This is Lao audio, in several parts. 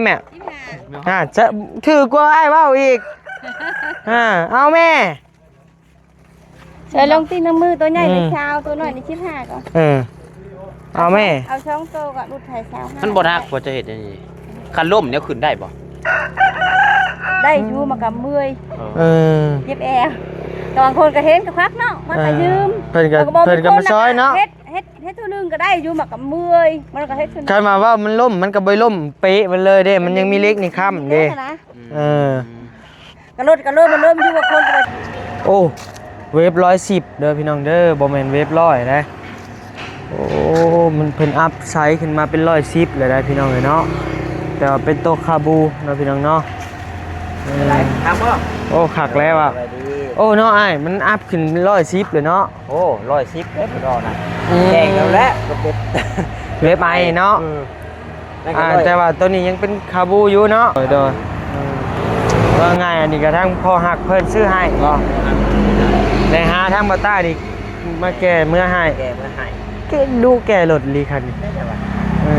ແມ່ ສິບຫ້າ ອ່າ ຖືກກວ່າອ້າຍເວົ້າອີກ ອ່າ ເອົາແມ່ ໃສ່ລົງຕິ ນ້ຳມື ຕົວໃຫຍ່ນີ້ຊາວ ຕົວນ້ອຍນີ້ສິບຫ້າກໍ ເອີ ເອົາແມ່ ເອົາສອງໂຕກໍຫຼຸດໃຫ້ຊາວຫ້າ ມັນບໍ່ໜັກບໍ່ ຈະເຮັດຫຍັງນີ້ ຄັນລົ້ມແນວຂຶ້ນໄດ້ບໍ່? ໄດ້ຢູ່ ມັນກໍເມື່ອຍ ເອີ ເຈັບແອວ ແຕ່ບາງຄົນກໍເຫັນກໍຄັກເນາະ ມັນກໍຢືມ ເອີ ເພິ່ນກໍ ເພິ່ນກໍມາຊ່ອຍເນາະ ເຮັດ ເຮັດ ເຮັດເທື່ອໜຶ່ງກໍໄດ້ຢູ່ ມັນກໍເມື່ອຍ ມັນກໍເຮັດເທື່ອໜຶ່ງ ຄັນວ່າເວົ້າມັນລົ້ມ ມັນກໍບໍ່ໄດ້ລົ້ມເປະມັນເລີຍເດ້ ມັນຍັງມີເຫຼັກນີ້ຄ້ຳເດ້ ເອີ ກະລົດກະເລີ່ມ ມັນເລີ່ມຢູ່ວ່າຄົນກະໄດ້ ໂອ້ ເວຟຮ້ອຍສິບເດີພີ່ນ້ອງເດີ ບໍ່ແມ່ນເວຟຮ້ອຍນະ ໂອ້ ມັນ ເພິ່ນອັບໄຊຂຶ້ນມາເປັນຮ້ອຍສິບແລ້ວໄດ໋ພີ່ນ້ອງເອີຍເນາະ ແຕ່ວ່າເປັນໂຕຄາບູເນາະພີ່ນ້ອງເນາະ ເອີ ຄັກບໍ່? ໂອ້ ຄັກແລ້ວອ່ະ ໂອ້ ເນາະອ້າຍ ມັນອັບຂຶ້ນຮ້ອຍສິບເລີຍເນາະ ໂອ້ ຮ້ອຍສິບເດີພີ່ນ້ອງນະ ອືມ ແຈ້ງແລ້ວແຫຼະ ເວັບ ເວັບໄອເນາະ ອືມ ອ່າ ແຕ່ວ່າໂຕນີ້ຍັງເປັນຄາບູຢູ່ເນາະ ໂດຍ ອືມ ວ່າງ່າຍ ອັນນີ້ກະທັງພໍ່ຮັກເພິ່ນຊື້ໃຫ້ບໍ່ ໄດ້ຫາທາງບ່າວຕ້ານີ້ມາແກ່ເມືອໃຫ້ ແກ່ເມືອໃຫ້ ແກ່ດຸແກ່ລົດອີ່ຫຼີຄັນນີ້ ເອີ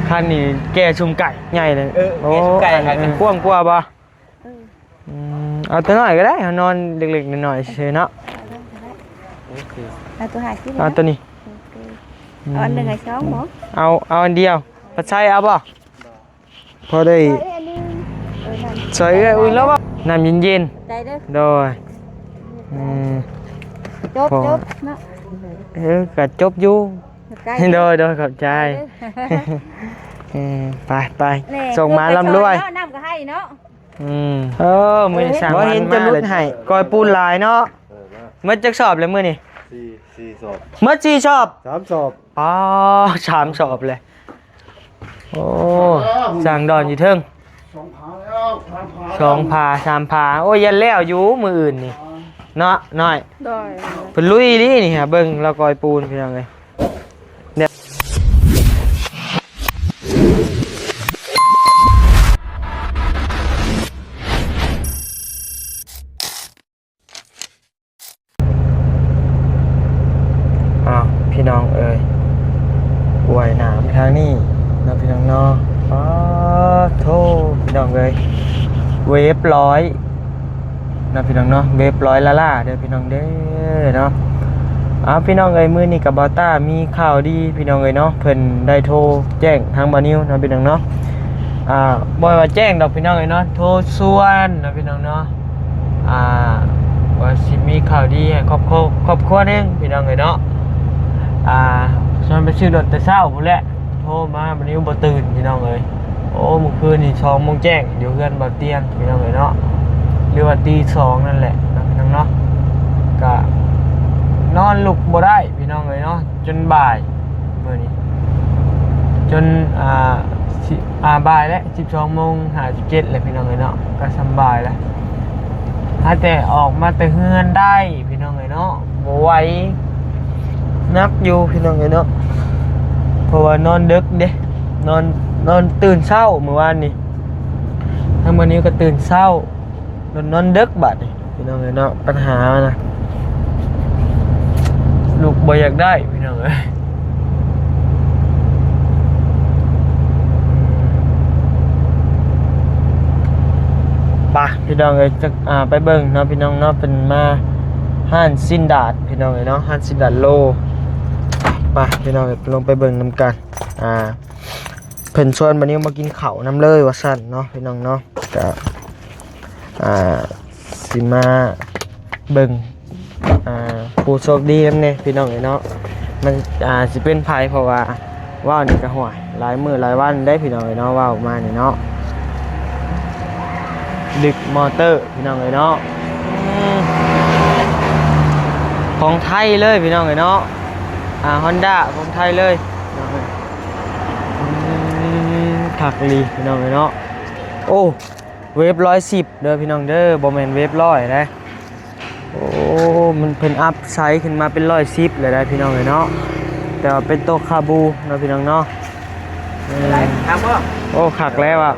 ຄັນນີ້ແກ່ຊຸມໄກ່ໃຫຍ່ເລີຍ ເອີ ໂອ້ ແກ່ຊຸມໄກ່ ຄັນນີ້ກວ້າງກວ່າບໍ່? ເອີ ອືມ ເອົາຕົວນ້ອຍກໍໄດ້ ເຮົານອນເລັກໆນ້ອຍໆຊື່ເນາະ ເອົາຕົວຫ້າສິບ ເອົາຕົວນີ້ ເອົາອັນໜຶ່ງໃຫ້ສອງບໍ່? ເອົາ ເອົາອັນດຽວ ພັດໄຊເອົາບໍ່? ພໍໄດ້ ໃສ່ເອື້ອຍ ເອີ ນັ້ນ ໃສ່ເອື້ອຍອຸ່ນແລ້ວບໍ່? ນ້ຳເຢັນໆ ໃຈເດີ ໂດຍ ອືມ ຈົບ ຈົບເນາະ ເອີ ກະຈົບຢູ່ ໂດຍ ໂດຍ ຂອບໃຈ ເອີ ເອີ ໄປ ໄປ ສົ່ງມາລ່ຳລວຍ ນ້ຳກໍໃຫ້ເນາະ ອືມ ເອີ ມື້ນີ້ສ້າງ ບໍ່ເຫັນຈະຫຼຸດໃຫ້ ກ້ອຍປູນຫຼາຍເນາະ ເອີ ມາ ໝົດຈັກສອບແລ້ວມື້ນີ້? ສີ່ ສີ່ສອບ ໝົດສີ່ສອບ ສາມສອບ ອໍ ສາມສອບເລີຍ ໂອ້ ສ້າງດອນຢູ່ເທິງ ສອງຜາແລ້ວ ສາມຜາແລ້ວ ສອງຜາ ສາມຜາ ໂອ້ຍ ຢ້ານແລ້ວຢູ່ມື້ອື່ນນີ້ເນາະ ນ້ອຍ ໂດຍ ເພິ່ນລຸຍອີ່ຫຼີນີ້ ຫາເບິ່ງລາວກ້ອຍປູນ ພີ່ນ້ອງເອີຍ. ອ້າວ ພີ່ນ້ອງເອີຍ ອວຍໜາມທາງນີ້ເນາະ ພີ່ນ້ອງເນາະ ປາໂທ ພີ່ນ້ອງເອີຍ ເວຟຮ້ອຍ ເນາະພີ່ນ້ອງເນາະ ເວັບຮ້ອຍລ້າໆເດີພີ່ນ້ອງເດີເນາະ. ເອົາ ພີ່ນ້ອງເອີຍ ມື້ນີ້ກະບ່າວຕ້າມີຂ່າວດີພີ່ນ້ອງເອີຍເນາະ ເພິ່ນໄດ້ໂທແຈ້ງທາງບ່າວນິວເນາະພີ່ນ້ອງເນາະ. ອ່າ ບໍ່ວ່າແຈ້ງດອກພີ່ນ້ອງເອີຍເນາະ ໂທຊວນເນາະພີ່ນ້ອງເນາະ. ອ່າ ວ່າຊິມີຂ່າວດີໃຫ້ຄອບຄົວ ຄອບຄົວໜຶ່ງພີ່ນ້ອງເອີຍເນາະ. ອ່າ ຊວນໄປຊື້ລົດແຕ່ເຊົ້າພຸ້ນແຫຼະ ໂທມາ ບ່າວນິວບໍ່ຕື່ນພີ່ນ້ອງເອີຍ. ໂອ້ ມື້ຄືນນີ້ສອງໂມງແຈ້ງ ຢູ່ເຮືອນບ່າວຕຽງພີ່ນ້ອງເອີຍເນາະ ຫຼືວ່າຕີສອງນັ້ນແຫຼະເນາະພີ່ນ້ອງເນາະ. ກະນອນລຸກບໍ່ໄດ້ພີ່ນ້ອງເອີຍເນາະ ຈົນບ່າຍມື້ນີ້ ຈົນ ອ່າ ສິ ອ່າ ບ່າຍແລ້ວ ສິບສອງໂມງຫ້າສິບເຈັດແລ້ວພີ່ນ້ອງເອີຍເນາະ. ກະສຳບາຍແລ້ວ ຫາແຕ່ອອກມາແຕ່ເຮືອນໄດ້ພີ່ນ້ອງເອີຍເນາະ ບໍ່ໄຫວ ໜັກຢູ່ພີ່ນ້ອງເອີຍເນາະ ເພາະວ່ານອນເດິກເດ້ ນອນ ນອນຕື່ນເຊົ້າມື້ວານນີ້ ທາງມື້ນີ້ກໍຕື່ນເຊົ້າ ນອນ ນອນເດິກບາດນີ້ພີ່ນ້ອງເອີຍເນາະ. ບັນຫານະ ລຸກບໍ່ຢາກໄດ້ພີ່ນ້ອງເອີຍ. ປະພີ່ນ້ອງເອີຍ ຈັກ ອ່າ ໄປເບິ່ງເນາະພີ່ນ້ອງເນາະ ເພິ່ນມາຮ້ານຊີ້ນດາດພີ່ນ້ອງເອີຍເນາະ ຮ້ານຊີ້ນດາດໂລ. ປະພີ່ນ້ອງເອີຍ ລົງໄປເບິ່ງນຳກັນ. ອ່າ ເພິ່ນຊວນບ່າວນິວມາກິນເຂົ້ານຳເລີຍວ່າຊັ້ນເນາະພີ່ນ້ອງເນາະ. ກະ ອ່າ ຊິມາເບິ່ງ ອ່າ ຜູ້ໂຊກດີນຳແດ່ພີ່ນ້ອງເອີຍເນາະ. ມັນ ອ່າ ຊິເປັນໃຜ ເພາະວ່າເວົ້ານີ້ກະ ຫ້ວຍ ຫຼາຍມື້ຫຼາຍວັນເດ້ພີ່ນ້ອງເອີຍເນາະ ເວົ້າມານີ້ເນາະ. ດຶກມໍເຕີພີ່ນ້ອງເອີຍເນາະ ອືມ ຂອງໄທເລີຍພີ່ນ້ອງເອີຍເນາະ. ອ່າ ຮອນດ້າ ຂອງໄທເລີຍ ອືມ ຄັກອີ່ຫຼີພີ່ນ້ອງເອີຍເນາະ. ໂອ້ ເວັບຮ້ອຍສິບເດີພີ່ນ້ອງເດີ ບໍ່ແມ່ນເວັບຮ້ອຍນະ. ໂອ້ ມັນ ເພິ່ນອັບໄຊຂຶ້ນມາເປັນຮ້ອຍສິບແລ້ວໄດ໋ພີ່ນ້ອງເອີຍເນາະ ແຕ່ວ່າເປັນໂຕຄາບູເນາະພີ່ນ້ອງເນາະ. ເອີ ໄດ້ຄັກບໍ່? ໂອ້ ຄັກແລ້ວອ່ະ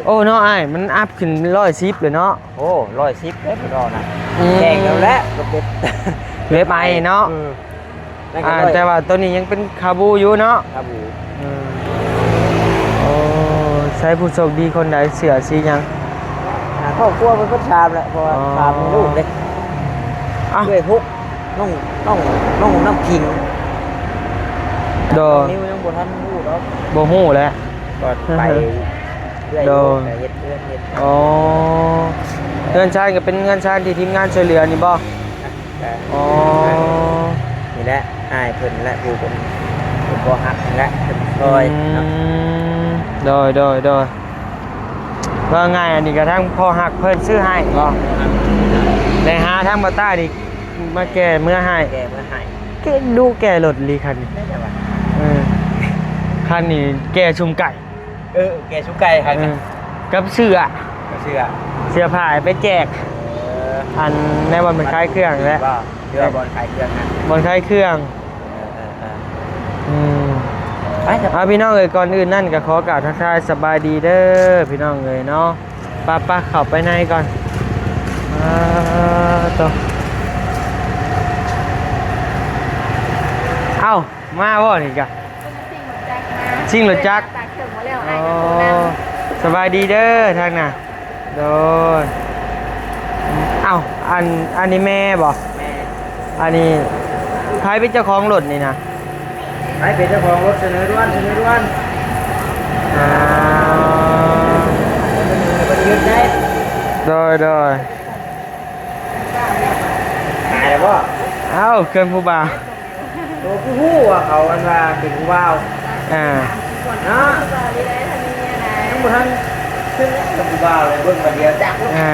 ໂອ້ ເນາະອ້າຍ ມັນອັບຂຶ້ນຮ້ອຍສິບເລີຍເນາະ. ໂອ້ ຮ້ອຍສິບເດີພີ່ນ້ອງນະ ອືມ ແຈ້ງແລ້ວແຫຼະ ເວັບ ເວັບໄອເນາະ ອືມ. ອ່າ ແຕ່ວ່າໂຕນີ້ຍັງເປັນຄາບູຢູ່ເນາະ ຄາບູ ອືມ ໂອ້ ໃຊ້ຜູ້ໂຊກດີຄົນໃດ ເສື້ອສີຫຍັງ? ອ່າ ຄອບຄົວເພິ່ນເບິດສາມແຫຼະ ເພາະວ່າ ອໍ ສາມແມ່ລູກເດ້. ເອົ້າ ເອື້ອຍຫົກ ນ້ອງ ນ້ອງ ນ້ອງນ້ຳຜິງ. ໂດຍ ນ້ອງນິວຍັງບໍ່ທັນຮູ້ດອກ ບໍ່ຮູ້ແຫຼະ ກ່ອນໄປ. ເອື້ອຍ ໂດຍ ກໍເຮັດເຮືອນເຮັດ ອໍ ເຮືອນຊານກໍເປັນເຮືອນຊານທີ່ທີມງານຊ່ວຍເຫຼືອນີ້ບໍ່? ກໍ ອໍ ນີ້ແຫຼະ ອ້າຍເພິ່ນແຫຼະ ຜູ້ເປັນ ເປັນພໍ່ຮັກນີ້ແຫຼະ ເພິ່ນຊ່ອຍເນາະ. ອືມ ໂດຍ ໂດຍ ໂດຍ ວ່າງ່າຍ ອັນນີ້ກໍທາງພໍ່ຮັກເພິ່ນຊື້ໃຫ້ບໍ່? ໄດ້ຫາທາງບ່າວຕ້ານີ້ມາແກ່ເມືອໃຫ້ ແກ່ເມືອໃຫ້. ແກ່ ດຸແກ່ລົດອີ່ຫຼີຄັນນີ້. ເອີ ຄັນນີ້ແກ່ຊຸມໄກ່. ເອີ ແກ່ຊຸມໄກ່ ເອີ ກັບເສື້ອ ກັບເສື້ອ ເສື້ອຜ້າໄປແຈກ ເອີ ອັນໃນບ່ອນມັນຂາຍເຄື່ອງແຫຼະ ເຫຼືອບ່ອນຂາຍເຄື່ອງນະ ບ່ອນຂາຍເຄື່ອງ. ເອີ ເອີ ເອີ ອືມ ໄປເຖາະ ເອົາ ພີ່ນ້ອງເອີຍ ກ່ອນອື່ນນັ້ນກໍຂໍກ່າວທັກທາຍສະບາຍດີເດີພີ່ນ້ອງເອີຍເນາະ. ປະ ປະ ເຂົ້າໄປໃນກ່ອນ. ອ່າ ໂຕ ເອົ້າ ມາບໍ່ນີ້ກະ? ຊິງລົດຈັກ ຊິງລົດຈັກ ອໍ ສະບາຍດີເດີທາງໜ້າ. ໂດຍ ເອົ້າ ອັນ ອັນນີ້ແມ່ບໍ່? ແມ່. ອັນນີ້ໃຜເປັນເຈົ້າຂອງລົດນີ້ນະ? ໃຜເປັນເຈົ້າຂອງລົດ? ສະເໜີດ່ວນ ສະເໜີດ່ວນ. ອ່າ ສະເໜີ ສະເໜີ ສະເໜີ ສະເໜີ ສະເໜີ ສະເໜີ ໂດຍ ໂດຍ. ຫາຍແລ້ວບໍ່? ເອົ້າ ເຄື່ອງຜູ້ບ່າວ ໂຕ ຜູ້ຮູ້ວ່າເຂົາອັນວ່າເປັນຜູ້ບ່າວ ອ່າ ເນາະ ຍັງບໍ່ທັນເປັນແລ້ວກັບຜູ້ບ່າວເລີຍ ເບິ່ງບາດດຽວຈັກ ອ່າ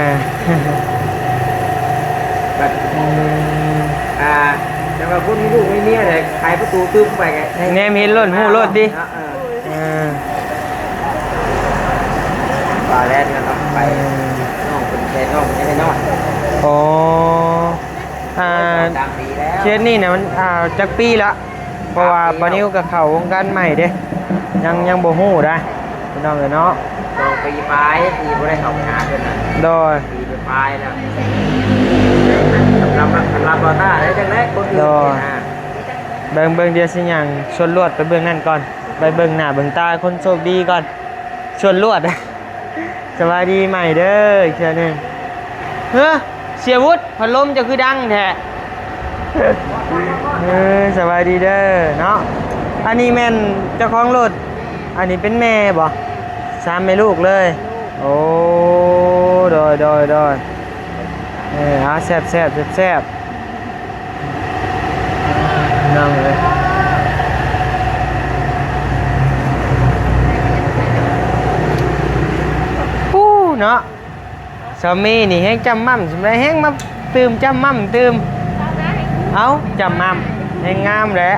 ບັດ ອືມ ອ່າ ແຕ່ວ່າຄົນມີລູກມີເມຍແຫຼະ ໄຂປະຕູຕຶບໄປກໍ ແນມເຫັນໂລດ ຮູ້ໂລດຕິ ເນາະ ເອີ ເອີ ວ່າແລ້ວເນາະ ໄປ ເອີ ນ້ອງເປັນແຟນນ້ອງເປັນໄດ້ເນາະ ອໍ. ອ່າ ເຂດນີ້ນະ ມັນ ອ່າ ຈັກປີລະ? ເພາະວ່າ ຫ້າປີ ບ່າວນິວກໍເຂົ້າວົງການໃໝ່ເດ້ ຍັງ ຍັງບໍ່ຮູ້ໄດ໋ ພີ່ນ້ອງເອີຍເນາະ ສອງປີປາຍທີ່ບໍ່ໄດ້ເຂົ້າໄປຫາເພິ່ນນະ ໂດຍ ປີປາຍແລ້ວ ສຳລັບ ສຳລັບບ່າວຕ້າໄດ້ ຈັ່ງໃດຄົນອື່ນ ໂດຍ ນີ້ນະ ເບິ່ງ ເບິ່ງ ດຽວຊິຍ່າງຊວນລວດໄປເບິ່ງນັ້ນກ່ອນ ໄປເບິ່ງໜ້າເບິ່ງຕາຄົນໂຊກດີກ່ອນ ຊວນລວດ. ສະບາຍດີໃໝ່ເດີ ອີກເທື່ອໜຶ່ງ. ເຮີ ເສຍວຸດ ພັດລົມເຈົ້າຄືດັງແທ້? ເອີ ສະບາຍດີເດີເນາະ. ອັນນີ້ແມ່ນເຈົ້າຂອງລົດ ອັນນີ້ເປັນແມ່ບໍ່? ສາມແມ່ລູກເລີຍ. ໂອ້ ໂດຍ ໂດຍ ໂດຍ. ເອີ ເອົາ ແຊບໆ ແຊບໆ. ພີ່ນ້ອງເອີຍ ປູ້ເນາະ ສາມີນີ້ແຮງຈ້ຳໝ່ຳ ສ່ຳໃດແຮງມາຕື່ມຈ້ຳໝ່ຳຕື່ມ ເອົ້າ ຈ້ຳໝ່ຳແຮງງາມແຫຼະ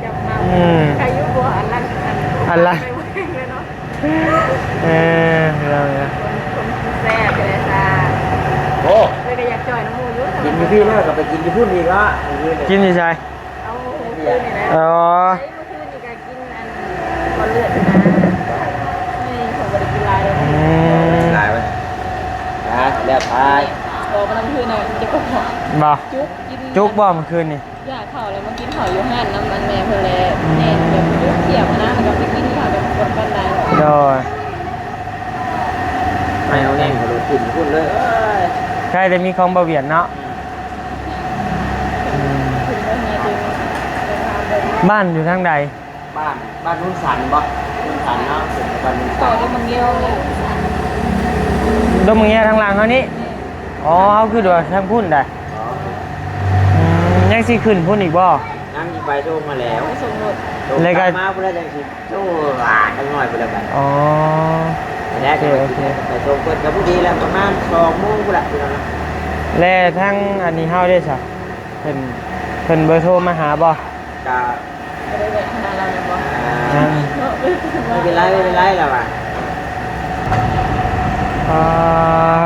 ຈ້ຳໝ່ຳ ອືມ ໃຄຢູ່ບໍ່ ອັນນັ້ນ ອັນ ອັນລະ ເອີ ພີ່ນ້ອງເອີຍ ຄົນ ຄົນແຊບເລີຍຈ້າ ໂອ້ ເອີ ກໍຢາກຈ່ອຍນຳໝູ່ຢູ່ ກິນຢູ່ພີ້ແລ້ວກໍໄປກິນຢູ່ພຸ້ນອີກລະ ກິນຢູ່ໃສ? ເອົາ ມື້ຄືນນີ້ນະ ອໍ ມື້ຄືນນີ້ກໍກິນອັນ ກ້ອນເລືອດນະ ນີ້ຂ້ອຍບໍ່ໄດ້ກິນຫຼາຍດອກ ອືມ ຫຼາຍໄວ້ ນະ ແລ້ວໄປ ບໍ່ ມື້ຄືນນະ ຈະກໍ ບໍ່ ຈຸກກິນ ຈຸກບໍ່ມື້ຄືນນີ້? ຢາກເຂົ້າແລ້ວມາກິນເຂົ້າຢູ່ຮ້ານນຳອັນແມ່ເພິ່ນແຫຼະ ອືມ ແມ່ນແບບຢູ່ຂຽວນະ ແລ້ວກໍໄປກິນເຂົ້າແບບບໍ່ປານໃດ ໂດຍ ໃຫ້ເອົາແໜ່ງເຂົາລົງກິນພຸ້ນເລີຍ ເອີຍ ໃກ້ແຕ່ມີຂອງບໍ່ວຽນເນາະ ອືມ ອືມ ຂຶ້ນເມືອເຮືອ ເດີນທາງເດີນ ບ້ານຢູ່ທາງໃດ? ບ້ານ ບ້ານໂນນສັນບໍ່? ໂນນສັນເນາະ ຂຶ້ນໄປບ້ານໂນນສັນ ເຂົ້າດົງບັກແງວເລີຍ ດົງບັກແງວທາງຫຼັງເຮົານີ້ ແມ່ນ ອໍ ເຮົາຄືວ່າທາງພຸ້ນໄດ໋ ອໍ ອືມ ຍັງຊິຂຶ້ນພຸ້ນອີກບໍ່? ຍັງຊິໄປສົ່ງມາແລ້ວ ໄປສົ່ງລົດ ສົ່ງ ແລ້ວກໍກັບມາພຸ້ນແລ້ວຈັ່ງຊິ ໂອ້ ຫຼາຍຈັກໜ້ອຍພຸ້ນແຫຼະບັດ ອໍ ແລ້ວກໍ ໂອເຄ ໄປສົ່ງເພິ່ນກໍພໍດີແລ້ວ ປະມານສອງໂມງພຸ້ນແຫຼະ ພີ່ນ້ອງ ແລະທາງອັນນີ້ເຮົາເດ້ຊະ ເພິ່ນ ເພິ່ນເບີໂທມາຫາບໍ່? ກະ ບໍ່ໄດ້ແວະຫາລາວແມ່ນບໍ່? ອ່າ ເນາະ ບໍ່ເປັນໄລ ບໍ່ເປັນໄລລາວວ່າ ປາ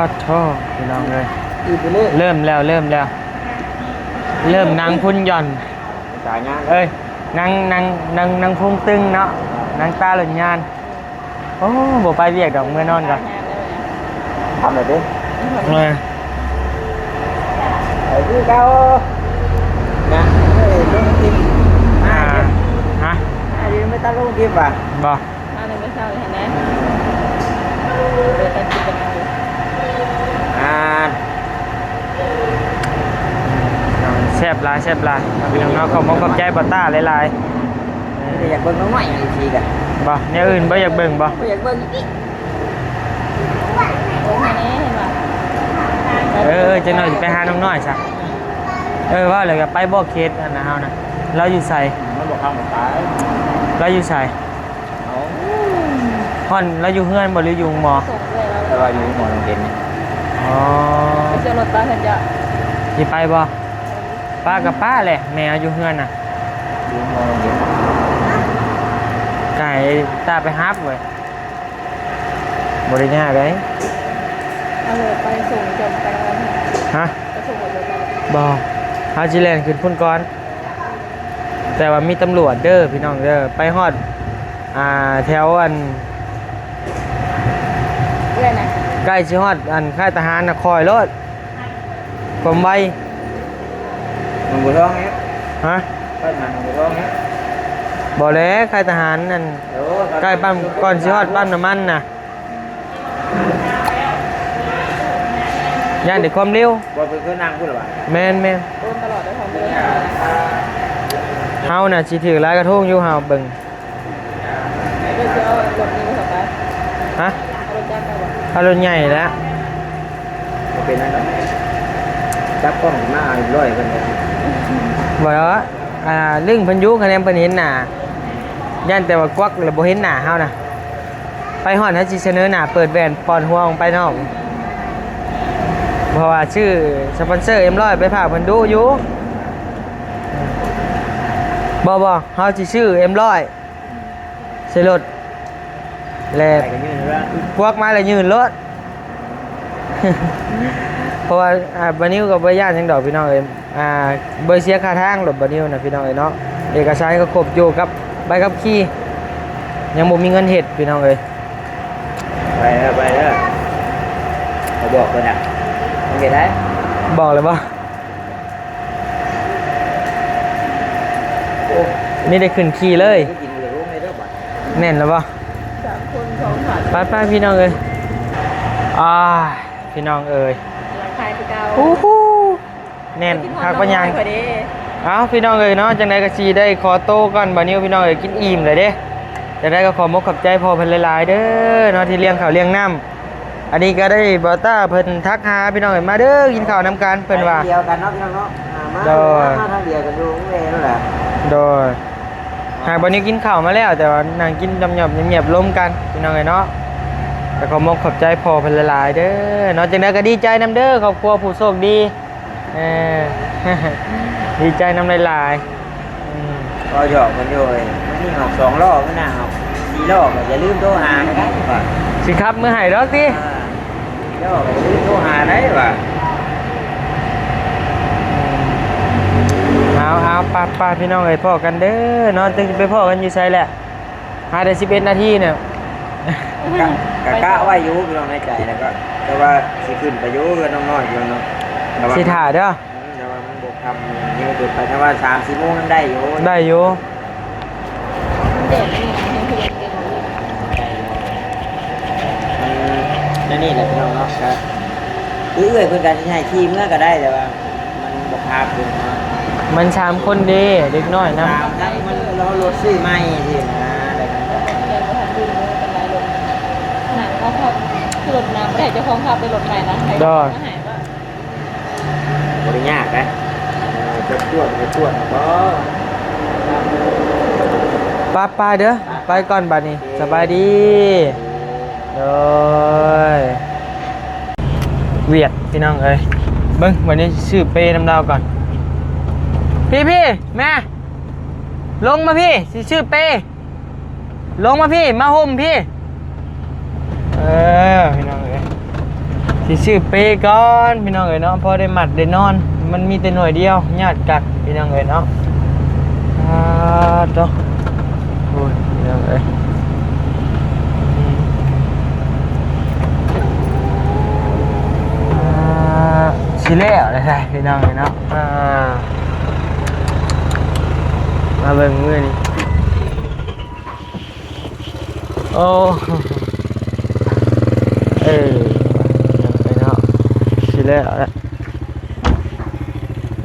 ດໂທ້ ພີ່ນ້ອງເອີຍ ອີກເລີຍ ເລີ່ມແລ້ວ ເລີ່ມແລ້ວ ເລີ່ມໜັງພຸ່ນຢ່ອນ ສາຍງານ ເອີຍ ໜັງ ໜັງ ໜັງ ໜັງພຸ່ນຕຶງເນາະ ໜັງຕາເລີ່ມຍານ. ໂອ້ ບໍ່ໄປວຽກດອກ ເມືອນອນກ່ອນ ທຳແລ້ວເດ້ ເອີ ໄປຄືເກົ່ານະ ເອີຍ ລົງຄລິບ ອ່າ ຮະ ອ່າ ຢູ່ໄປຕັດລົງຄລິບວ່າ ບໍ່ ມາແຕ່ເຊົ້ານີ້ຫັ້ນນະ ຫຼາຍ ແຊບຫຼາຍພີ່ນ້ອງເນາະ. ຂອບມຸກຂອບໃຈບໍ່ຕ້າຫຼາຍໆ. ມີແຕ່ຢາກເບິ່ງນ້ອງນ້ອຍ ເອັຟຊີ ກະ ບໍ່ ແນວອື່ນບໍ່ຢາກເບິ່ງບໍ່? ບໍ່ຢາກເບິ່ງອີກ. ເອີ ເອີ ຈັກໜ່ອຍຊິໄປຫານ້ອງນ້ອຍຊະ. ເອີ ເວົ້າແລ້ວກະໄປບໍ່ ເຂດອັນນະ ເຮົານະ ລາວຢູ່ໃສ? ມັນບໍ່ເຂົ້າມາໄປ. ລາວຢູ່ໃສ? ເອົ້າ ຮອດ ລາວຢູ່ເຮືອນບໍ່ ຫຼືຢູ່ໂຮງໝໍ? ແຕ່ວ່າຢູ່ໂຮງໝໍໂຮງເຮຍນນີ້. ອໍ ໄປເຊື່ອລົດປາເພິ່ນຈະ ຊິໄປບໍ່? ປາກະປາແຫຼະ ແມ່ເຮົາຢູ່ເຮືອນນະ. ຢູ່ໂຮງໝໍໂຮງເຮຍນ ກະໃຫ້ຕາໄປຮັບເວີຍ. ບໍ່ໄດ້ຍາກໃດ. ເອົາລົດໄປສົ່ງ ເຈົ້າໄປນຳກັນ. ຮະ? ໄປສົ່ງລົດໄປ. ບໍ່ ເຮົາຊິແລ່ນຂຶ້ນພຸ້ນກ່ອນ. ແຕ່ວ່າມີຕຳຫຼວດເດີພີ່ນ້ອງເດີ. ໄປຮອດ ອ່າ ແຖວອັນ ເອື້ອຍນະ ໃກ້ຊິຮອດອັນຄ້າຍທະຫານນະ ຄ່ອຍໂລດ ຄວາມໄວ. ໜອງບົວທອງເດ້. ຮະ? ຄ້າຍທະຫານໜອງບົວທອງເດ້. ບໍ່ແຫຼະ ຄ້າຍທະຫານອັນ ໂອ້ ໃກ້ປ້ຳ ກ່ອນຊິຮອດປ້ຳນ້ຳມັນນະ. ຢ້ານແຕ່ຄວາມເລັວ. ບໍ່ ເພິ່ນຄືນັ່ງພຸ້ນລະຫວາ? ແມ່ນໆ. ໂດນຕະຫຼອດເດີ ເຮົານະຊິຖືກຫຼາຍກະທົງຢູ່ ເຮົາເບິ່ງ. ເຈົ້າຊິເອົາລົດນີ້ເຂົ້າໄປ? ຮະ? ເອົາລົດຈັກໄປບໍ່? ເອົາລົດໃຫຍ່ແຫຼະ. ບໍ່ເປັນຫຍັງດອກ ຈັບກ້ອງມາເອົາຮ້ອຍເພິ່ນ. ບໍ່ດອກ ອ່າ ລຶ້ງເພິ່ນຢູ່ ຄະແນນເພິ່ນເຫັນໜ້າ. ຢ້ານແຕ່ວ່າກວັກແລ້ວບໍ່ເຫັນໜ້າເຮົານະ. ໄປຮອດເຮົາຊິສະເໜີໜ້າ ເປີດແວ່ນປ່ອນຫົວອອກໄປນອກ. ເພາະວ່າຊື້ສະປອນເຊີເອັມຮ້ອຍໄປຝາກເພິ່ນດຸຢູ່. ບໍ່ ບໍ່ ເຮົາຊິຊື້ເອັມຮ້ອຍ ໃສ່ລົດ ແລະ ກວັກມາແລ້ວຍື່ນໂລດ. ເພາະວ່າ ອ່າ ບານິວກໍບໍ່ຢ້ານຫຍັງດອກພີ່ນ້ອງເອີຍ. ອ່າ ບໍ່ເສຍຄ່າທາງລົດບານິວນະພີ່ນ້ອງເອີຍເນາະ. ເອກະສານກໍຄົບຢູ່ ກັບໃບຂັບຂີ່ ຍັງບໍ່ມີເງິນເຮັດພີ່ນ້ອງເອີຍ. ໄປເດີ ໄປເດີ ເຂົາບອກເພິ່ນນະ ມັນເຮັດໄດ້. ບອກແລ້ວບໍ່? ໂອ້ ມີແຕ່ຂຶ້ນຂີ່ເລີຍ. ແມ່ນແລ້ວບໍ່? ສາມຄົນສອງຄັນ. ໄປໆ ພີ່ນ້ອງເອີຍ. ອ່າ ພີ່ນ້ອງເອີຍ ໂອ້ໂຫ ແໜ້ນຄັກປານຫຍັງ. ເອົ້າ ພີ່ນ້ອງເອີຍເນາະ ຈັ່ງໃດກໍຊິໄດ້ຂໍໂຕກ່ອນ ບານິວ ພີ່ນ້ອງເອີຍ ກິນອີ່ມແລ້ວເດ້. ຈັ່ງໃດກໍຂອບມຸກຂອບໃຈພໍ່ເພິ່ນຫຼາຍໆເດີເນາະ ທີ່ລ້ຽງເຂົ້າລ້ຽງນ້ຳ. ອັນນີ້ກໍໄດ້ບ່າວຕ້າເພິ່ນທັກຫາພີ່ນ້ອງເອີຍ ມາເດີ ກິນເຂົ້ານຳກັນ ເພິ່ນວ່າ. ໄປທາງດຽວກັນເນາະ ພີ່ນ້ອງເນາະ. ອ່າ ມາ ໂດຍ ມາທາງດຽວກັນຢູ່ເວນັ້ນແຫຼະ. ໂດຍ ຫາກບາດນີ້ກິນເຂົ້າມາແລ້ວ ແຕ່ວ່ານັ່ງກິນຫຍອບໆ ງຽບໆ ລົມກັນ ພີ່ນ້ອງເອີຍເນາະ. ກໍຂອບມຸກຂອບໃຈພໍ່ເພິ່ນຫຼາຍໆເດີເນາະ. ຈັ່ງໃດກໍດີໃຈນຳເດີ ຄອບຄົວຜູ້ໂຊກດີ. ເອີ ດີໃຈນຳຫຼາຍໆ. ອືມ ກໍຫຍອກກັນຢູ່ເວີຍ ມື້ນີ້ອອກສອງລໍ້ ມື້ໜ້າອອກສີ່ລໍ້ ກໍຢ່າລືມໂທຫານະ ວ່າຊິຂັບເມືອໃຫ້ດອກຕິ. ອ່າ ສີ່ລໍ້ກໍຢ່າລືມໂທຫາໄດ້ວ່າ. ເອົາໆ ໄປໆ ພີ່ນ້ອງເອີຍ ພໍ້ກັນເດີເນາະ. ຈັກຊິໄປພໍ້ກັນຢູ່ໃສແຫຼະ. ຫາໄດ້ສິບເອັດນາທີນີ້ ກະ ກະ ກະໄວ້ຢູ່ພີ່ນ້ອງໃນໃຈ ແລ້ວກໍ ແຕ່ວ່າຊິຂຶ້ນໄປຢູ່ເຮືອນນ້ອງນ້ອຍຢູ່ເນາະ ແຕ່ວ່າ ຊິຖ້າເດີ. ອືມ ແຕ່ວ່າມັນບໍ່ຄ່ຳ ຍັງເກີນໄປ ຖ້າວ່າສາມສີ່ໂມງຍັງໄດ້ຢູ່ ໄດ້ຢູ່. ມັນແດດອັນນີ້ ມັນຄືເຢັນ ໄດ້ຢູ່ ມັນ ແນວນີ້ແຫຼະພີ່ນ້ອງເນາະ ກະ ຄືເອື້ອຍເພິ່ນກໍຊິໃຫ້ຂີ່ເມືອກໍໄດ້ ແຕ່ວ່າມັນບໍ່ພາເພິ່ນເນາະ ມັນສາມຄົນເດ້ ເດັກນ້ອຍນຳ ສາມ ທັງມັນລໍລົດຊື້ໃໝ່ຊີ້ນະ ແລ້ວມັນກໍ ຍັງບໍ່ທັນດື່ມເລີຍ ເປັນຫຼາຍລົດ ຂະໜາດເຮົາຂັບ ຂີ່ລົດນຳບໍ່ໄດ້ ເຈົ້າຂອງຂັບໄດ້ລົດໃໝ່ນະ ໃຫ້ ໂດຍ ມາໃຫ້ວ່າ ບໍ່ໄດ້ຍາກນະ ເອີ ຈວດໆ ໄປຈວດບໍ່ ໄປໆ ເດີ ໄປກ່ອນບາດນີ້ ໂອເຄ ສະບາຍດີ ໂດຍ ຫວຽດ ພີ່ນ້ອງເອີຍ ເບິ່ງ ບາດນີ້ຊື້ເປນຳລາວກ່ອນ ພີ່ໆ ແມ່ ລົງມາພີ່ ຊິຊື້ເປ ລົງມາພີ່ ມາຮົ່ມພີ່ ເອີ ພີ່ນ້ອງເອີຍ ຊິຊື້ເປກ່ອນ ພີ່ນ້ອງເອີຍເນາະ ພໍໄດ້ມັດໄດ້ນອນ ມັນມີແຕ່ໜ່ວຍດຽວ ຍາດກັດ ພີ່ນ້ອງເອີຍເນາະ ອາ ໂຕ ໂອ້ຍ ພີ່ນ້ອງເອີຍ ອາ ຊິແລ້ວແລ້ວ ພີ່ນ້ອງເອີຍເນາະ ອາ ມາເບິ່ງມື້ນີ້ ໂອ້ ເອີ ໄປເນາະ ຊິແລ້ວລະ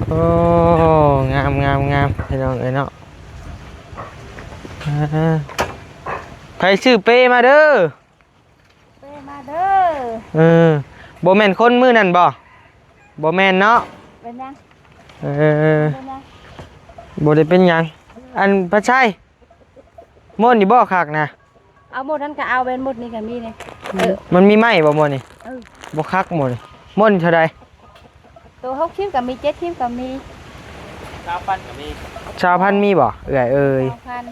ໂອ້ ງາມ ງາມ ງາມ ພີ່ນ້ອງເອີຍເນາະ. ອ່າ ໃຜຊື້ເປມາເດີ ເປມາເດີ. ເອີ ບໍ່ແມ່ນຄົນມື້ນັ້ນບໍ່? ບໍ່ແມ່ນເນາະ. ເປັນຫຍັງ? ເອີ ເປັນຫຍັງ? ບໍ່ໄດ້ເປັນຫຍັງ. ອັນ ພັດໄຊ ມ້ວນນີ້ບໍ່ຄັກນະ? ເອົາໝົດນັ້ນກໍເອົາ ແມ່ນໝົດນີ້ກໍມີເດ້. ເອີ ມັນມີໄມ້ບໍ່ໝົດນີ້? ເອີ ບໍ່ຄັກໝົດນີ້. ໝົດນີ້ເທົ່າໃດ? ໂຕຫົກສິບກໍມີ ເຈັດສິບກໍມີ. ຊາວພັນກໍມີ. ຊາວພັນມີບໍ່ເອື້ອຍເອີຍ? ຊາວພັນ.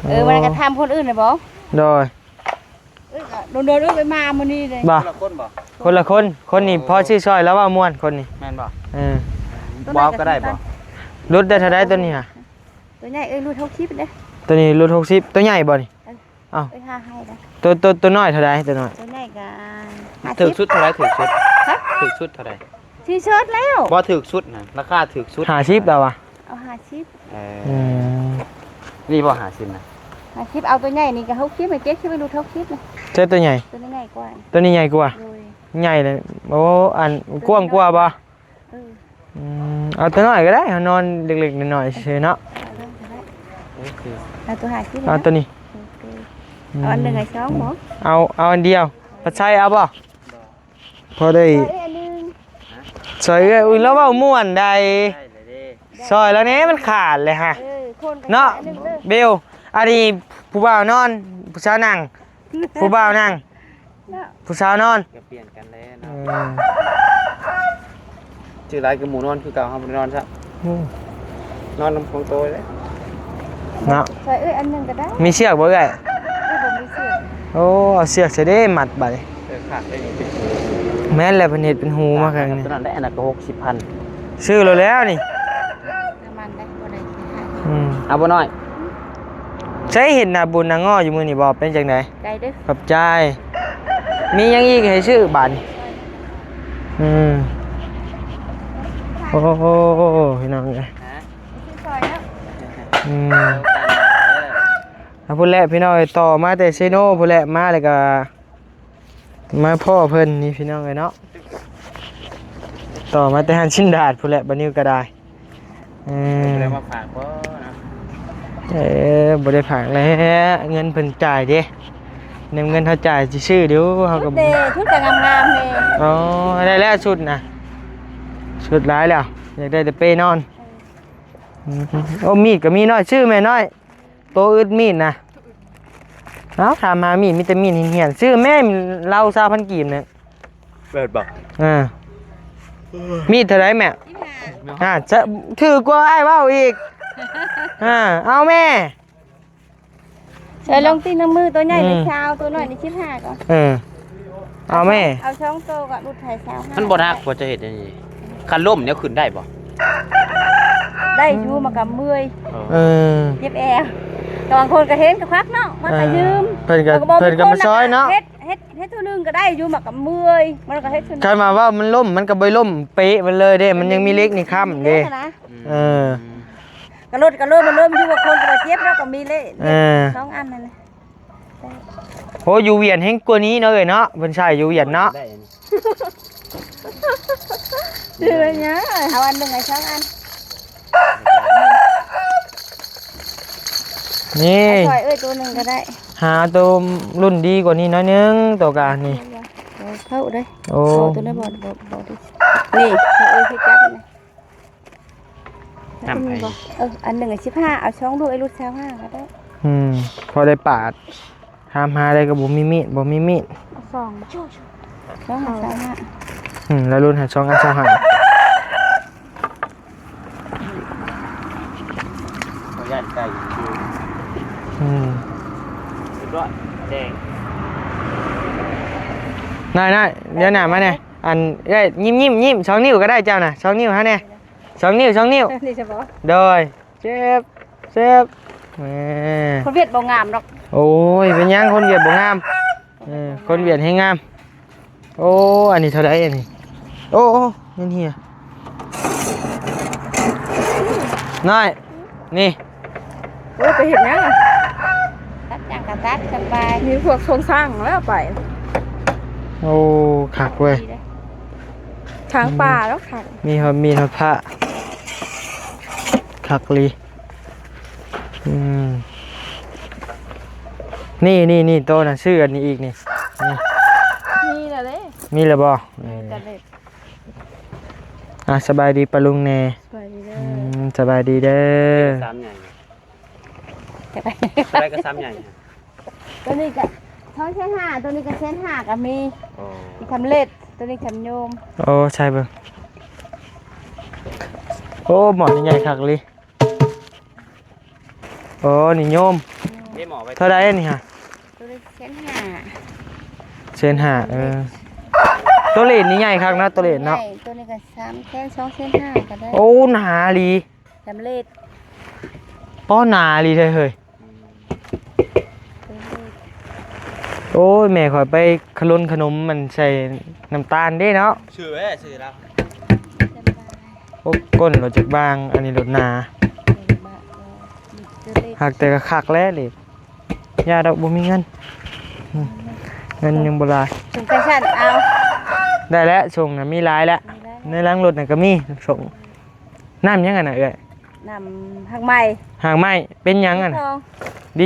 ເອີ ອໍ ມັນກໍຖາມຄົນອື່ນນະບໍ່? ໂດຍ. ເອີ ກໍໂດນໆ ເອີ ໄປມາມື້ນີ້ເດ້. ບໍ່? ຄົນລະຄົນບໍ່? ຄົນລະຄົນ. ຄົນນີ້ພໍຊື້ຊ່ອຍ ລາວເວົ້າມ່ວນຄົນນີ້. ແມ່ນບໍ່? ເອີ ເວົ້າກໍໄດ້ບໍ່? ຫຼຸດໄດ້ເທົ່າໃດໂຕນີ້ຫະ? ໂຕໃຫຍ່ ເອີຍ ຫຼຸດຫົກສິບເດ້. ໂຕນີ້ຫຼຸດຫົກສິບ. ໂຕໃຫຍ່ບໍ່ນີ້? ເອີ ເອົ້າ ເອີຍ ຫາໃຫ້ລະ. ໂຕ ໂຕ ໂຕນ້ອຍເທົ່າໃດ? ໂຕນ້ອຍ ໂຕໃຫຍ່ກໍຫ້າສິບ. ຖືກສຸດເທົ່າໃດ? ຖືກສຸດ ຮະ? ຖືກສຸດເທົ່າໃດ? ຖືກສຸດແລ້ວ. ບໍ່ ຖືກສຸດນະ ລາຄາຖືກສຸດ. ຫ້າສິບລາວວ່າ. ເອົາຫ້າສິບ. ເອີ ອືມ ນີ້ບໍ່ ຫ້າສິບນະ? ຫ້າສິບ. ເອົາໂຕໃຫຍ່ນີ້ກໍຫົກສິບ ເຈັດສິບ ຫຼຸດຫົກສິບນະ. ໃຊ່ໂຕໃຫຍ່? ໂຕນີ້ໃຫຍ່ກວ່າ. ໂຕນີ້ໃຫຍ່ກວ່າ? ໂດຍ. ໃຫຍ່ເລີຍ. ໂອ້ ອັນກວ້າງກວ່າບໍ່? ເອີ ອືມ ເອົາຕົວນ້ອຍກໍໄດ້ ເຮົານອນເລັກໆນ້ອຍໆຊື່ເນາະ. ເອົາຕົວຫ້າສິບ ເອົາຕົວນີ້. ໂອເຄ. ອືມ ເອົາອັນໜຶ່ງໃຫ້ສອງບໍ່? ເອົາ ເອົາອັນດຽວ. ພັດໄຊເອົາບໍ່? ພໍໄດ້ ຊ່ອຍເອື້ອຍ ອຸ້ຍ ລາວເວົ້າມ່ວນໃດ. ຊ່ອຍລາວແດ່ ມັນຂາດເລີຍຫະ. ເອີ ເນາະ ເບວ. ອັນນີ້ຜູ້ບ່າວນອນ ຜູ້ສາວນັ່ງ. ຜູ້ບ່າວນັ່ງ ເນາະ ຜູ້ສາວນອນ ກໍປ່ຽນກັນແລ້ວເນາະ. ເອີ ຊື້ຫຼາຍຄືໝູ່ນອນຄືເກົ່າ ເຮົາບໍ່ໄດ້ນອນຊ້ຳ. ອືມ ນອນນຳຂອງໂຕເດ້ເນາະ. ຊ່ອຍເອື້ອຍອັນໜຶ່ງກໍໄດ້. ມີເຊືອກບໍ່ເອື້ອຍ? ເອື້ອຍບໍ່ມີເຊືອກ. ໂອ້ ເອົາເຊືອກໃສ່ເດ້ ມັດບາດນີ້. ເອີ ຂາດໄດ້ນີ້ເປັນຫູ. ແມ່ນແຫຼະ ເພິ່ນເຮັດເປັນຫູມາຂ້າງນີ້. ຕົວນັ້ນແຫຼະ ອັນນັ້ນກໍຫົກສິບພັນ. ຊື້ໂລດແລ້ວນີ້. ນ້ຳມັນໄດ້ບໍ່ໄດ້. ອືມ ເອົາບໍ່ນ້ອຍ? ໃສເຫັນໜ້າບຸນໜ້າງໍຢູ່ມື້ນີ້ບໍ່? ເປັນຈັ່ງໃດ? ໄດ້ເດີ້. ຂອບໃຈ. ມີຫຍັງອີກໃຫ້ຊື້ບາດນີ້? ອືມ ໂອ້ ພີ່ນ້ອງເອີຍ. ຮະ? ຊື້ຊ່ອຍເນາະ. ອືມ ເອົາພຸ້ນແຫຼະ ພີ່ນ້ອງເອີຍ. ຕໍ່ມາແຕ່ເຊໂນພຸ້ນແຫຼະ ມາແລ້ວກໍ ມາພໍ້ເພິ່ນນີ້ພີ່ນ້ອງເອີຍເນາະ. ຕໍ່ມາແຕ່ຮ້ານຊິນດາດພຸ້ນແຫຼະ ບາດນີ້ກໍໄດ້. ເອີ ບໍ່ໄດ້ມາຝາກບໍ່ເນາະ? ເອີ ບໍ່ໄດ້ຝາກແຫຼະ ເງິນເພິ່ນຈ່າຍເດ້. ນຳເງິນເຮົາຈ່າຍຊື່ໆ ດຽວເຮົາກໍ ຊຸດເດ້ ຊຸດກໍງາມໆ ເດ້. ອໍ ໄດ້ແລ້ວຊຸດນະ ຊຸດຫຼາຍແລ້ວ ຢາກໄດ້ແຕ່ເປນອນ. ເອີ ອືມ ໂອ້ ມີດກໍມີນ້ອຍ ຊື້ແມ່ນ້ອຍ. ໂຕອຶດມີດນະ. ເອົ້າ ຖາມຫາມີດ ມີແຕ່ມີດຫ້ຽນໆ. ຊື້ແມ່ ລາວຊາວພັນກີບນີ້. ເປີດບໍ່? ເອີ ມີດເທົ່າໃດແມ່? ສິບຫ້າ. ອ່າ ຈະຖືກກວ່າອ້າຍເວົ້າອີກ. ອ່າ ເອົາແມ່ ໃສ່ລົງຕີນນ້ຳມື ໂຕໃຫຍ່ນີ້ ອືມ ຊາວ ໂຕນ້ອຍນີ້ ສິບຫ້າກ່ອນ. ເອີ ເອົາແມ່ ເອົາສອງໂຕກໍຫຼຸດໃຫ້ຊາວຫ້າ. ມັນບໍ່ໜັກບໍ່ ຈະເຮັດອັນນີ້ ຄັນລົ້ມແນວຂຶ້ນໄດ້ບໍ່? ໄດ້ຢູ່ ມັນກໍເມື່ອຍ. ເອີ ເຈັບແອວ. ແຕ່ບາງຄົນກໍເຫັນກໍຄັກເນາະ ມັນກໍຢືມ. ເອີ ເພິ່ນກໍ ເພິ່ນກໍມາຊ່ອຍເນາະ. ເຮັດ ເຮັດ ເຮັດເທື່ອໜຶ່ງກໍໄດ້ຢູ່ ມັນກໍເມື່ອຍ ມັນກໍເຮັດເທື່ອໜຶ່ງ. ຄັນວ່າເວົ້າມັນລົ້ມ ມັນກໍບໍ່ໄດ້ລົ້ມເປະມັນເລີຍເດ້ ມັນຍັງມີເຫຼັກມີຄ້ຳເດ້. ເອີ ກະຫຼຸດກະເລີ່ມ ມັນເລີ່ມຢູ່ ບາງຄົນກໍວ່າເຈັບ ແລ້ວກໍມີເລະ. ເອີ ສອງອັນນັ້ນແຫຼະ. ໂອ້ ຢູ່ວຽນແຮງກວ່ານີ້ເນາະເອີຍເນາະ ເພິ່ນໃຊ້ຢູ່ວຽນເນາະ. ຊື້ຫຍັງ? ເອົາອັນໜຶ່ງໃຫ້ສອງອັນ. ນີ້ ໃຫ້ຂ້ອຍເອີຍ ໂຕໜຶ່ງກໍໄດ້. ຫາໂຕລຸ້ນດີກວ່ານີ້ໜ້ອຍໜຶ່ງ ໂຕກາງນີ້. ເອີ ເຂົ້າເດ້. ໂອ້ ໂຕນັ້ນບໍ່ ບໍ່ ບໍ່ດີ. ນີ້ ເອີຍ ຄືກັນນີ້. ນຳໃຜ? ເອີ ອັນໜຶ່ງສິບຫ້າ ເອົາສອງລູກ ໄອ້ລູກຊາວຫ້າກໍໄດ້. ອືມ ພໍໄດ້ປາດ ຖາມຫາໄດ້ກໍບໍ່ມີມີດ ບໍ່ມີມີດ. ເອົາສອງ ສອງອັນຊາວຫ້າ. ອືມ ແລ້ວລຸ້ນໃຫ້ສອງອັນຊາວຫ້າ. ບໍ່ຢ້ານໄກ່ຢູ່. ອືມ ຮຽບຮ້ອຍ ແດງ. ນາຍໆ ດຽວໜ້າມາແດ່. ອັນ ເອີຍ ຍິ້ມໆ ຍິ້ມ ສອງນິ້ວກໍໄດ້ເຈົ້ານະ ສອງນິ້ວໃຫ້ແດ່. ສອງນິ້ວ ສອງນິ້ວ. ນີ້ສະບໍ? ໂດຍ. ເຈັບ ເຈັບ. ແໝ ຄົນຫວຽດບໍ່ງາມດອກ. ໂອ້ຍ ເປັນຫຍັງ ຄົນຫວຽດບໍ່ງາມ? ເອີ ຄົນຫວຽດແຮງງາມ. ໂອ້ ອັນນີ້ເທົ່າໃດອັນນີ້? ໂອ້ ໂອ້ ເງິນເຮຍ. ນ້ອຍ ນີ້. ໂອ້ ໄປເຮັດຫຍັງ? ຕັດຫຍັງກໍຕັດສະບາຍ. ມີພວກຊົງຊ້າງແລ້ວໄປ. ໂອ້ ຄັກເວີຍ. ທາງປ່າແລ້ວຄັກ. ມີຮອດມີດຮອດພະ. ຄັກອີ່ຫຼີ. ອືມ ນີ້ໆໆ ໂຕນະ ຊື້ອັນນີ້ອີກນີ້ ນີ້ ມີແລ້ວເດ້ ມີແລ້ວບໍ່? ເອີ ມີແຕ່ເລັກ. ອ່າ ສະບາຍດີປ້າລຸງແດ່. ສະບາຍດີເດີ. ອືມ ສະບາຍດີເດີ. ຊາມໃຫຍ່ ເທົ່າໃດກໍຊາມໃຫຍ່? ໂຕນີ້ກໍສອງແສນຫ້າ ໂຕນີ້ກໍແສນຫ້າກໍມີ. ອໍ ມີຄຳເລັດ ໂຕນີ້ຄຳໂຍມ. ໂອ້ ໃສ່ເບິ່ງ. ໂອ້ ໝໍ້ນີ້ໃຫຍ່ຄັກອີ່ຫຼີ. ໂອ້ ນີ້ໂຍມ. ເດໝໍໄວ້ ເທົ່າໃດອັນນີ້ຫະ? ໂຕນີ້ແສນຫ້າ ແສນຫ້າ. ເອີ ໂຕເລດນີ້ໃຫຍ່ຄັກເນາະ ໂຕເລດເນາະ. ໃຫຍ່ ໂຕນີ້ກໍສາມແສນ ສອງແສນຫ້າກໍໄດ້. ໂອ້ ໜາອີ່ຫຼີ ສຳເລັດ. ປ້ອ ໜາອີ່ຫຼີເລີຍເຮີ້ຍ. ໂອ້ຍ ແມ່ຂ້ອຍໄປຂະລົນຂະໜົມມັນໃສ່ນ້ຳຕານເດ້ເນາະ. ຊື່ເດ້ ຊື່ລາວ. ໂອ້ ກົ້ນລົດຈັກບາງ ອັນນີ້ລົດໜາ. ຫາກແຕ່ກໍຄັກແລ້ວເດ. ຢ່າດອກ ບໍ່ມີເງິນ. ອືມ ເງິນຍັງບໍ່ຫຼາຍ. ສົ່ງໄປຊັ້ນເອົາ. ໄດ້ແລ້ວ ສົ່ງນະ ມີຫຼາຍແລ້ວ. ມີຫຼາຍ ໃນຫຼັງລົດນະກໍມີສົ່ງ. ນ້ຳຫຍັງອັນນະເອື້ອຍ? ນ້ຳຮາກໄມ້. ຮາກໄມ້ ເປັນຫຍັງອັນນະ?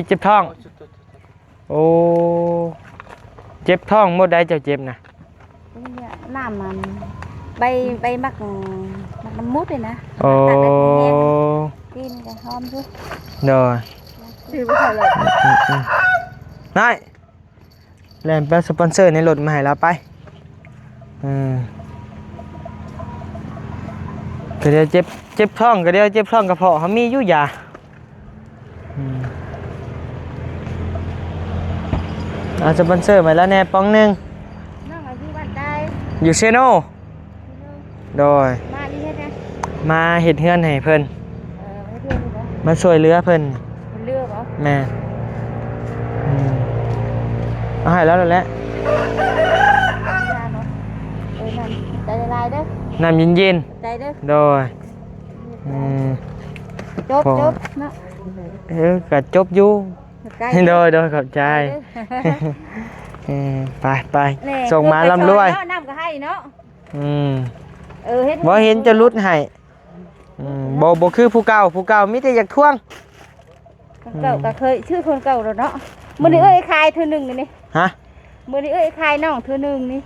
ເຈັບທ້ອງ. ດີເຈັບທ້ອງ. ໂອ້ ເຈັບທ້ອງໝົດໃດ ເຈົ້າເຈັບນະ? ນີ້ແຫຼະ ນ້ຳມັນ ໃບ ໃບໝາກ ໝາກນ້ຳມຸດນີ້ນະ. ໂອ້ ຕັດໄດ້ແຮງ ກິນກໍຫອມຢູ່. ໂດຍ ຊື້ບໍ່ເຂົ້າເລີຍ. ອືມໆໆ ນາຍ ແລ່ນໄປສະປອນເຊີໃນລົດມາໃຫ້ລາວໄປ. ເອີ ກະດຽວເຈັບ ເຈັບທ້ອງ ກະດຽວເຈັບທ້ອງກະເພາະ ເຮົາມີຢູ່ຢາ. ອືມ ເອົາສະປອນເຊີມາແລ້ວແດ່ປອງໜຶ່ງ. ນ້ອງອາຍຸບ້ານໃດ? ຢູ່ເຊໂນ. ໂດຍ ມານີ້ເຮັດຫຍັງ? ມາເຮັດເຮືອນໃຫ້ເພິ່ນ. ເອີ ມາເຮັດເຮືອນຢູ່ບໍ່? ມາຊ່ວຍເຫຼືອເພິ່ນ. ເຫຼືອບໍ່? ແມ່ນ. ອືມ ເອົາໃຫ້ລາວໂລດແຫຼະ. ເອີ ນ້ຳ ໃຈລາຍເດີ ນ້ຳເຢັນໆ. ໃຈເດີ. ໂດຍ. ອືມ ຈົບ ຈົບເນາະ. ເອີ ກະຈົບຢູ່. ໂດຍ ໂດຍ ຂອບໃຈ. ເອີ ໄປ ໄປ ໂຊກໝານລ່ຳລວຍ. ນ້ຳກໍໃຫ້ເນາະ. ອືມ ເອີ ເຮັດ ບໍ່ເຫັນຈະຫຼຸດໃຫ້. ອືມ ບໍ່ ບໍ່ຄືຜູ້ເກົ່າ ຜູ້ເກົ່າມີແຕ່ຢາກທວງ. ຄົນເກົ່າກໍເຄີຍຊື້ຄົນເກົ່າແລ້ວເນາະ. ອືມ ມື້ນີ້ເອື້ອຍຂາຍເທື່ອໜຶ່ງນີ້. ຮະ? ມື້ນີ້ເອື້ອຍຂາຍນ້ອງເທື່ອໜຶ່ງນີ້.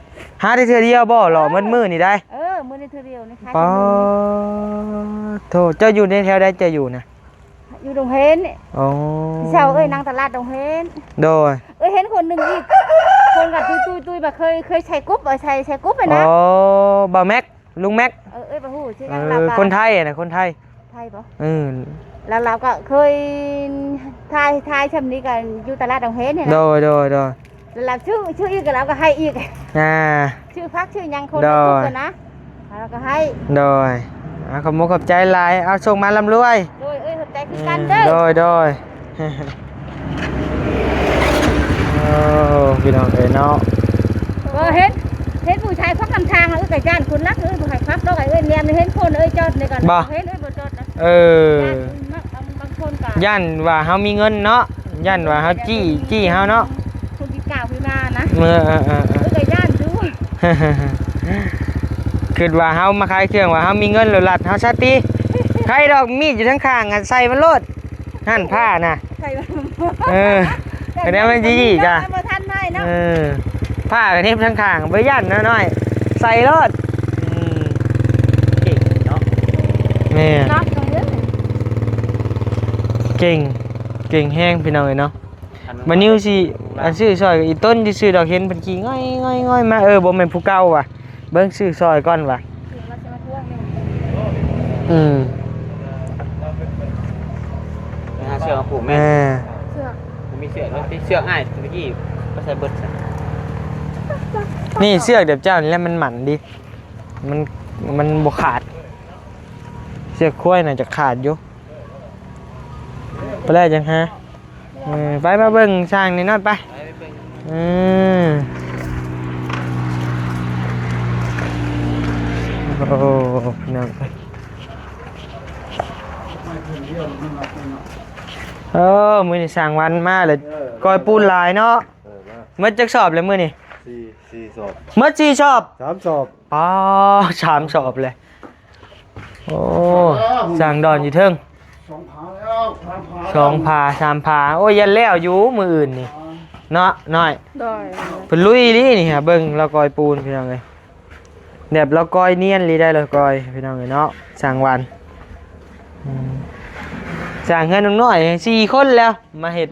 ຫາໄດ້ເທື່ອດຽວບໍ່? ເອີ ຫຼໍ່ໝົດມື້ນີ້ໄດ໋. ເອີ ມື້ນີ້ເທື່ອດຽວນີ້ຂາຍ. ປາໂທ ເຈົ້າຢູ່ໃນແຖວໃດ ເຈົ້າຢູ່ນະ? ຢູ່ດົງເຮນນີ້. ອໍ ເຊົ້າເອື້ອຍນັ່ງຕະຫຼາດດົງເຮນ. ໂດຍ. ເອື້ອຍເຫັນຄົນໜຶ່ງອີກ ຄົນກັບຕຸ້ຍໆໆ ມາເຄີຍ ເຄີຍໃສ່ກຸບ ເອີ ໃສ່ ໃສ່ກຸບຫັ້ນນະ. ອໍ ບ່າວແມັກ ລຸງແມັກ. ເອີ ເອື້ອຍບໍ່ຮູ້ຊື່ຫຍັງ. ເອີ ລາວກໍຄົນໄທນະ ຄົນໄທ. ໄທບໍ່? ເອີ ແລ້ວລາວກໍເຄີຍຖ່າຍ ຖ່າຍຊ່ຳນີ້ກໍຢູ່ຕະຫຼາດດົງເຮນນີ້ນະ. ໂດຍ ໂດຍ ໂດຍ. ແລ້ວລາວຊື້ ຊື້ອີກ ແລ້ວລາວກໍໃຫ້ອີກ. ອ່າ ຊື້ຜັກຊື້ຫຍັງຄົນ ໂດຍ ໃນຄຸກນະ ແລ້ວລາວກໍໃຫ້. ໂດຍ. ອ່າ ຂອບມຸກຂອບໃຈຫຼາຍ. ເອົາ ໂຊກໝານລ່ຳລວຍ. ໂດຍ ເອີຍ ຂອບໃຈຄືກັນເດີ. ໂດຍ ໂດຍ. ໂອ້ ພີ່ນ້ອງເອີຍເນາະ ບໍ່ເຫັນ ເຫັນຜູ້ຊາຍຂັບນຳທາງ ເອີຍ ກໍຢ້ານຄົນລັກ ເອີຍ ບໍ່ໃຫ້ຂັບດອກ ເອີຍ ແນມເຫັນຄົນ ເອີຍ ຈອດນີ້ກໍບໍ່ເຫັນ ເອີຍ ບໍ່ຈອດນະ. ເອີ ຢ້ານຄົນມັກ ບາງ ບາງຄົນກໍຢ້ານວ່າເຮົາມີເງິນເນາະ ຢ້ານວ່າເຮົາຈີ້ ຈີ້ເຮົາເນາະ ຄົນທີ່ກ່າວທີ່ມານະ. ເອີ ເອີ ເອີ ເອີ ກໍຢ້ານຢູ່ ຄິດວ່າເຮົາມາຂາຍເຄື່ອງ ວ່າເຮົາມີເງິນແລ້ວລັດເຮົາຊະຕິ. ໃຜດອກ ມີດຢູ່ທາງຂ້າງ ໃສ່ມັນໂລດ. ຫັ້ນຜ້ານະ ໃສ່ ເອີ ອັນນີ້ມັນຊິອີກກະ ບໍ່ທັນໄດ້ເນາະ. ເອີ ຜ້າກໍເຮັບທາງຂ້າງ ບໍ່ຢ້ານນ້ອຍໆ ໃສ່ໂລດ. ອືມ ເກັ່ງເນາະ ແມ່ນ ເກັ່ງ ເກັ່ງແຮງ ພີ່ນ້ອງເອີຍເນາະ. ມານິວຊິ ອັນ ຊື້ຊ່ອຍອີ່ຕົນ ຊິຊື້ດອກ ເຫັນເພິ່ນຂີ່ງ່ອຍໆໆມາ. ເອີ ບໍ່ແມ່ນຜູ້ເກົ່າຫວາ? ເບິ່ງຊື້ຊ່ອຍກ່ອນວ່າ ອືມ ໄປຫາເຊືອກມາຜູກແມ່. ເອີ ເຊືອກ ມັນມີເຊືອກເນາະ ເຊືອກອ້າຍຕະກີ້ໄປໃສ່ເບິດຊະ. ນີ້ເຊືອກແບບເຈົ້ານີ້ແຫຼະ ມັນໝັ້ນດີ ມັນ ມັນບໍ່ຂາດ. ເຊືອກຄວາຍໜ້າຈະຂາດຢູ່ ໄປແລ້ວຈັ່ງຫາ. ເອີ ໄປ ມາເບິ່ງຊ່າງນີ້ນອນໄປ. ເອີ ໂອ້ ພີ່ນ້ອງເອີຍ ເອີ ມື້ນີ້ຊ່າງວັນມາເລີຍ ເອີ ກ້ອຍປູນຫຼາຍເນາະ. ເອີ ມາ ໝົດຈັກສອບແລ້ວມື້ນີ້? ສີ່ ສີ່ສອບ. ໝົດສີ່ສອບ? ສາມສອບ. ປ້າ ສາມສອບເລີຍ. ໂອ້ ຊ່າງດອນຢູ່ເທິງ ສອງຜາ ສາມຜາ ໂອ້ຍ ຢ້ານແລ້ວຢູ່ມື້ອື່ນນີ້ເນາະນ້ອຍ. ໂດຍ ເພິ່ນລຸຍອີ່ຫຼີນີ້ ຫາເບິ່ງລາວກ່ອຍປູນ ພີ່ນ້ອງເອີຍ. ແບບລາວກ່ອຍນຽນອີ່ຫຼີໄດ໋ ລາວກ່ອຍ ພີ່ນ້ອງເອີຍເນາະ. ຊ່າງວັນ ອືມ ສ້າງເຮືອນນ້ອງນ້ອຍສີ່ຄົນແລ້ວມາເຮັດ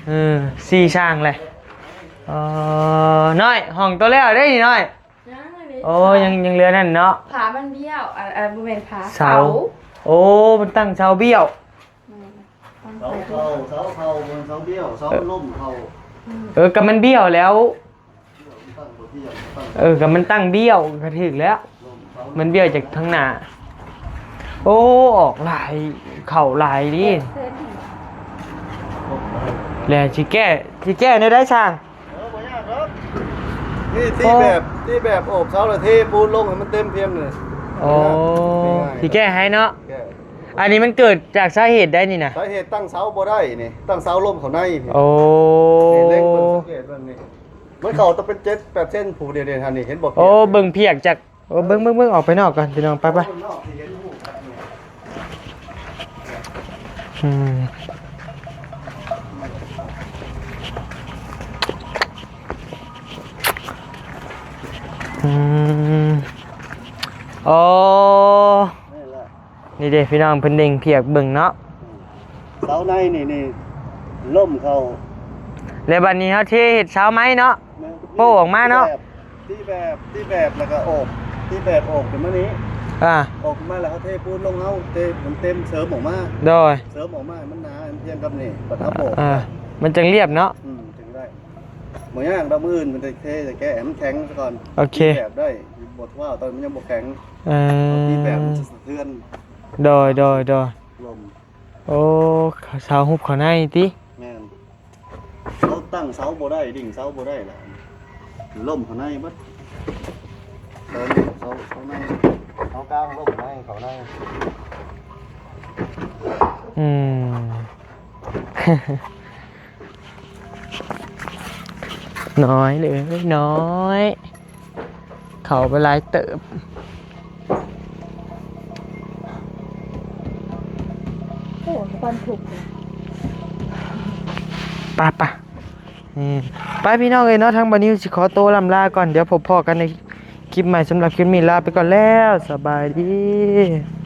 ເອີ ສີ່ຊ່າງແຫຼະ. ເອີ ນ້ອຍ ຫ້ອງໂຕແລ້ວເດ້ນີ້ນ້ອຍ. ຍັງເລີຍ ໂອ້ ຍັງ ຍັງເຫຼືອນັ້ນເນາະ ຜາມັນບ້ຽວ ອ່າ ອ່າ ບໍ່ແມ່ນຜາ ເສົາ ເສົາ. ໂອ້ ມັນຕັ້ງເສົາບ້ຽວ. ແມ່ນ ເສົາເຂົ້າ ເສົາເຂົ້າ ບໍ່ແມ່ນເສົາບ້ຽວ ເສົາມັນລົ້ມເຂົ້າ. ເອີ ກໍມັນບ້ຽວແລ້ວ ເອີ ກໍມັນຕັ້ງບ້ຽວກໍຖືກແລ້ວ ມັນບ້ຽວຈາກທາງໜ້າ. ໂອ້ ອອກຫຼາຍ ເຂົ້າຫຼາຍເດ້. ແລ້ວຊິແກ້ ຊິແກ້ແນວໃດຊ່າງ? ເອີ ບໍ່ຍາກດອກ ນີ້ຕີແບບ ຕີແບບໂອບເສົາ ແລ້ວເທປູນລົງໃຫ້ມັນເຕັມພຽງນີ້. ໂອ້ ງ່າຍໆ ຊິແກ້ໃຫ້ເນາະ. ແກ້ ອັນນີ້ມັນເກີດຈາກສາເຫດໃດນີ້ນະ? ສາເຫດຕັ້ງເສົາບໍ່ໄດ້ນີ້ ຕັ້ງເສົາລົ້ມເຂົ້າໃນ. ໂອ້ ນີ້ເລັງເບິ່ງ ສັງເກດເບິ່ງນີ້ ມັນເຂົ້າຕ້ອງເປັນເຈັດແປດເຊັນ ຜູ້ດຽວນີ້ ເຫັນບໍ່? ໂອ້ ເບິ່ງພຽກຈາກ ໂອ້ ເບິ່ງ ເບິ່ງ ເບິ່ງ ອອກໄປນອກກ່ອນ ພີ່ນ້ອງ ໄປ ໄປ. ອືມ ອືມ ອໍ ນີ້ເດ້ ພີ່ນ້ອງ ເພິ່ນເລັ່ງພຽກເບິ່ງເນາະ. ເສົາໃນນີ້ ນີ້ລົ້ມເຂົ້າ ແລ້ວບັດນີ້ເຮົາເທເຮັດເສົາໃໝ່ເນາະ. ແມ່ນ ໂປ້ອອກມາເນາະ ຕີແບບ ຕີແບບ ແລ້ວກໍໂອບ ຕີແບບໂອບຂຶ້ນມານີ້ ອ່າ ໂອບຂຶ້ນມາແລ້ວເຮົາເທປູນລົງ ເຮົາເທໃຫ້ມັນເຕັມ ເສີມອອກມາ. ໂດຍ ເສີມອອກມາໃຫ້ມັນໜາ ໃຫ້ມັນພຽງກັບນີ້ ບັດເຮົາໂບກ ອ່າ ມັນຈັ່ງລຽບເນາະ. ອືມ ຈັ່ງໄດ້ ບໍ່ຍາກດອກ ມື້ອື່ນມັນຈະເທ ຈະແກະໃຫ້ມັນແຂງຊະກ່ອນ. ໂອເຄ ຕີແບບໄດ້ ບໍ່ວ່າຕອນມັນຍັງບໍ່ແຂງ. ເອີ ຕີແບບມັນຈະສະເທືອນ. ໂດຍ ໂດຍ ໂດຍ ລົມ. ໂອ້ ເສົາຮຸບເຂົ້າໃນຕິ? ແມ່ນ ເຮົາຕັ້ງເສົາບໍ່ໄດ້ ດິ້ງເສົາບໍ່ໄດ້ລະ ລົ້ມເຂົ້າໃນເບິດ. ເອີ ເສົາ ເສົາໃນ ເສົາກາງລົ້ມໃນ ເຂົ້າໃນ. ອືມ ນ້ອຍເອີຍ ນ້ອຍ. ເຂົ້າໄປຫຼາຍເຕີບ. ໂອ້ ຄວັນທຸກເລີຍ. ໄປ ໄປ ນີ້ ໄປ ພີ່ນ້ອງເອີຍເນາະ, ທາງບ່າວນິວຊິຂໍໂຕລ່ຳລາກ່ອນ, ດຽວພົບພໍ້ກັນໃນຄລິບໃໝ່. ສຳລັບຄລິບນີ້ລາໄປກ່ອນແລ້ວ, ສະບາຍດີ.